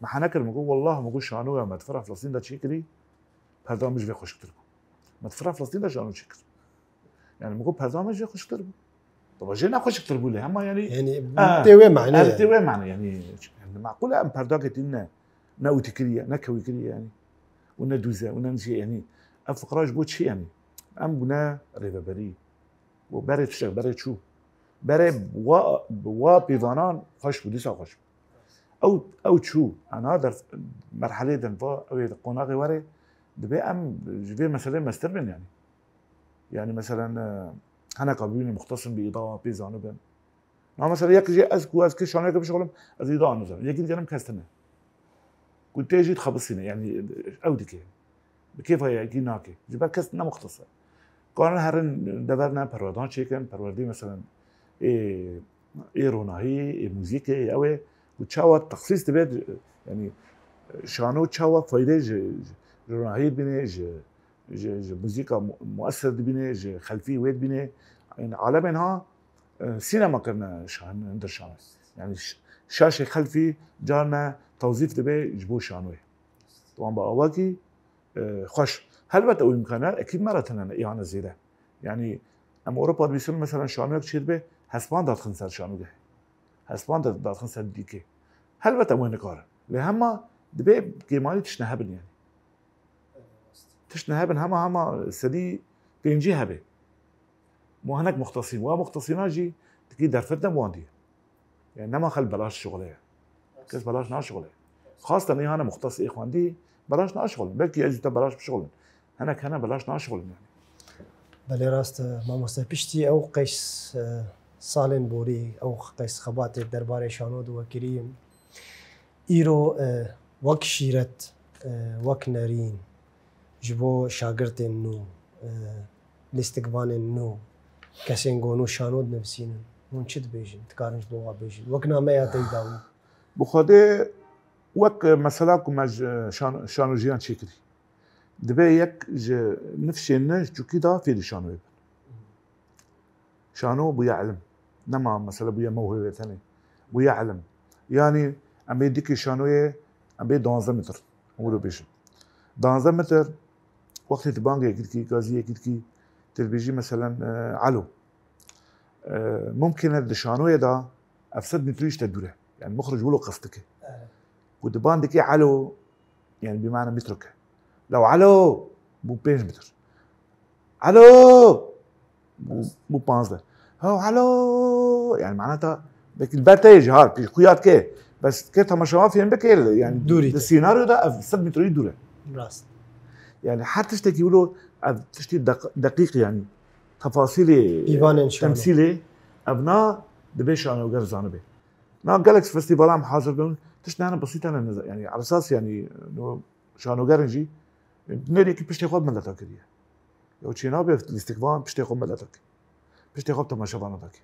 me hene kir, min got, "Wallah," min got, "şanoya me di fira Filistîn de çêkirî, perda min ji vê xweşiktir bû." Me di fira Filistîn de şano çêkir. Yani min got, "Perda min ji vê xweşiktir bû." Tabii jê ne xweşiktir bû lê, hema yani, Yani, ha, tê wê manê ev ye. Tê wê manê yani. Yani, maqûl e, em perdakê tîn ne, ne ûtî kiriye, ne kewî kiriye yani. Û ne dûze, û ne nişiye yani. Ev fiqra ji bo çi yani? Em bûne rêveberî. Bo berê tiştek, berê çû. Berê wa, wa pêvanan xweş bû, dîsa xweş bû. Ew, ew çû, ana der merhelê din va, ew ê qonaxê were, dibê em ji vê meselê mestir bin yani. Yani meselen, e, heneka bibînin muxtesin bi îda pê zanibin. Na mesela yek jê ez ku ez kê şanoyeke bişixulim, ez îda nizim. Yekî digerim kes tine. Ku tê jî dixebisîne, yani ew dike. Bi kêfa yekî nake. Ji ber kes ne muxtes e. Karin herin dever ne perwerdan çêkin, perwerdî meselen ê, ê ronahî, ê muzîkê, ê ew ê. Û çawa texsîs dibe, yani şano çawa fayde ji, ji ronahî bîne, ji, ji, ji muzîka mu-, muesser dibîne, ji xelfî wê dibîne. Yani alemên ha, e, sînema kirine şan-, hindir şano. Yani ş-, şaşê xelfî carne tewzîf dibe ji bo şanoyê. Wan bi awakî, e, xweş. Helbet ew îmkaniyat ekîd me re tune ne, îhane zêde. Yani em Ewropa dibîsin, mesela şanoyek çêdibe, hespan dadixin ser şanogehê. Hespan da-, dadixin ser dîkê. Helbet em wê nikarin. Lê hema dibe kêmanî tişt nehebin yani. Tişt nehebin hema hema sedî pêncî hebe. Mo hinek muxtesîn. Wa muxtesîna jî dikî derfet ne wan diye. Yani nema xel belaş şixuleye. Kes belaş naşixuleye. Xasten ê hane muxtes ê xwendî belaş naşixulin. Belkî ez jî te belaş bişixulin. Hinek hene belaş naşixulin yani. Belê rast e, mamoste piştî ew qeys, e, salên borî, ew qeys xebatê derbarê şano de we kirî. Îro, e, wek şîret, e, wek nerîn, ji bo şagirtên nû, e, lîstikvanên nû, kesên ku nû şano dinivîsînin, hûn çi dibêjin? Dikarin ji bo wa bêjin? Wek nameya te yî dawî. Bi Xwedê wek, e, mesela ku me ji şan-, şanojiyan çêkirî. Dibe yek ji nifşên ne ji çûkî de fêrî şanoyê bin. Şano bûye ilim. Nema mesele bûye mewhebe tenê. Bûye ilim. Yani em bê dikê şanoyê, em bê duwazdeh metr. Hûn wilo bêjin. Duwazdeh metr, wextê tu bangê yekî dikî, gazî yekî dikî, tu dibêjî meselen, e, elo. E, mumkin e di şanoyê de ev sed metrî ji te dûr e. Yani muxric wilo qest dike. Evet. Ku di ban dikê elo, yani bi mana metroke. Lew elo, bû pênc metr. Elo! Bû, bû panzdeh. Ha, elo! Yani mana ta, belkî li ber te yê jî har, pî xuya dike. Bes ke temaşevan fêm bike, yani dûrî di te. Senaryoda ev sed metrî dûr e. Rast. Yani her tiştekî wilo ev tiştî deq-, deqîq yani. Tefasîlê, pîvanên şano, temsîlê, ev na dibe şanoger zanibe. Na gelek festîvalan hazir bin, tişt nehne besît hene niza-, yani esas yani no şanogerin jî, nerî ki piştê xwe mileta kiriye. Ya çê nabe lîstikvan piştê xwe mileta kir. Piştê xwe temaşevana da kir.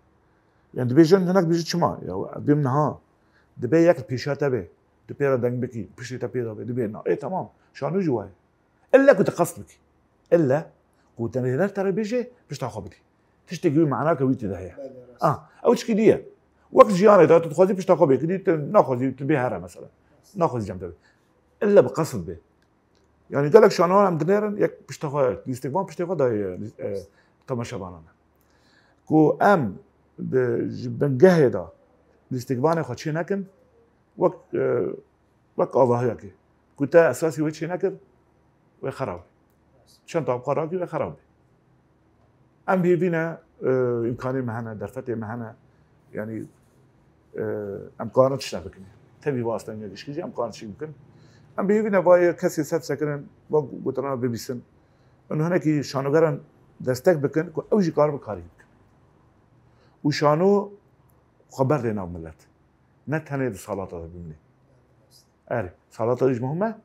Yani dibêjin hinek bêjî çima? Ya bim niha. Dibe yek pêşa te be. Tu pê re deng bikî, piştê te pê de be. Dibê na. Ê, tamam. Şano jî waye. Ille ku tu qest bikî. Ille ku te nêler te re bêje, pişta xwe bidî. Tiştekî wî manake wî tê de heye. Belê, rast. Ah, ew çikî diye. Wek jiyanê de tu dixwazî pişta xwe bêkirî, tu naxwazî tu bê here mesela. Naxwazî cem te bê. Ille bi qesd bê. Yani gelek şanoyan em dinêrin, yek pişta xwe, lîstikvan piştê xwe dayê, e, temaşevanan e. Ku em di, ji bingehê de lîstikvanê xwe çê nekin, wek, e, wek avahiyekê. Ku te esasî wê çê nekir, wê xerab bê. Çend tabqa rakî wê xerab bê. Em hêvî ne, e, îmkanê me hene, derfetê me hene. Yanî, e, em karin tiştek bikin. Tevî vê astengê gişkî jî em karin tiştek bikin. Em bi hêvî ne vayê kesê ser sekirin, va gotina bibîsin. Em hinekî şanogeran destek bikin ku ew jî karibin karî bikin. Û şano xwe berdê nav milet. Ne tenê di salata de bimîne. Erê, salata jî muhim e.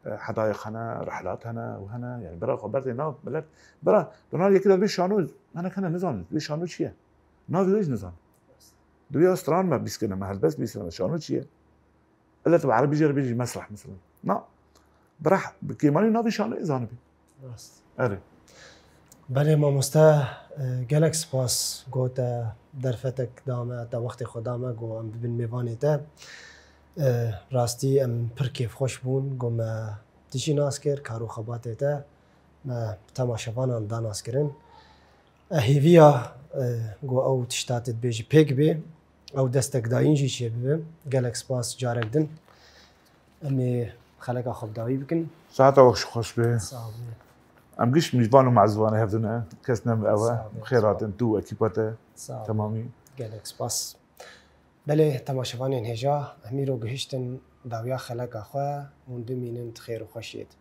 E, hedayek hene, rehlat hene, û hene, yani bira xwe berdê nav milet. Bira, dona yekî de bê şano, hene kene nizanin, bê şano çi ye? Navê wê jî nizanin. Dibê stran me bîskine, me helbest bîskine, me şano çi ye? Ille tu bi erebî jê re bêjî mesreh, mesela. Na, bira, bi kêmanî navê şanoyê zanibî. Rast. Erê. Belê mamoste, e, gelek spas ku te derfetek da me, te wextê xwe da me ku em bibin mêvanê te. E, rastî em pir kêfxweş bûn ku me tu jî nas kir, kar û xebatê te, me temaşevanan da nas kirin. E, hêviya, e, ku ew tişta tu dibêjî pêk bê, ew destekdayîn jî çêbibe. Gelek spas carek din. Em ê xeleka xwe bi dawî bikin. Saeta we xweş be. Sağ olun. Em giş mîvan û mezvanê hev ne. Kes ne ev e. Sağ olun. Xêr hatin tu û ekîpa te. Sağ olun. Temamî. Gelek spas. Belê, temaşevanên hêja, em îro gihiştin dawiya xeleka xwe, hûn bimînin di xêr û xweşiyê de.